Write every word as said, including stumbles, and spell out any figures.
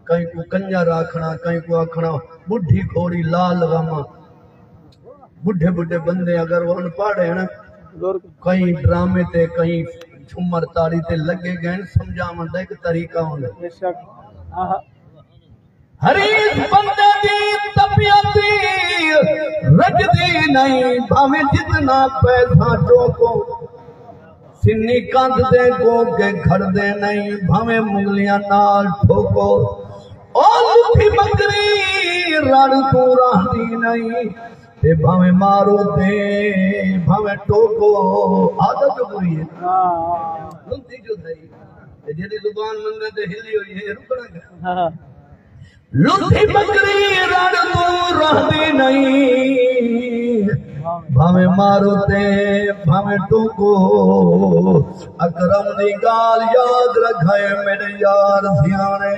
کہیں کوں کنجر آکھݨا، کہیں کوں آکھݨا ٻڈھی گھوڑی لال غم۔ ٻڈھے ٻڈھے بندے اگر وہ ان پڑھ ہن، کہیں ڈرامے تے، کہیں جھمر تاڑی تے لڳے ڳئے، سمجھاوݨ دا ہک طریقہ ہوندا۔ بے شک۔ آہا۔ ہر ہک بندے دی طبیعت رڄدی نہیں، بھاویں جتنا پیسہ چوکو، سنی کندھ دے گوگے کھڑدے نہیں، بھاویں منگلیاں نال ٹھوکو۔ او لکھی ٻکری رڑ توں رہندی نہیں، تے بھاویں مارو تے بھاویں ٹوکو۔ عادت جو بری ہے۔ ہاں۔ لکھی جو صحیح۔ تے جیڑھی زبان منگے تے ہلی ہوئی ہے، رکݨا کیا؟ ہاں۔ لکھی ٻکری رڑ توں رہندی نہیں، بھاویں مارو تے بھاویں ٹوکو۔ اکرم دی ڳالھ یاد رکھئے میݙے یار سیاݨے۔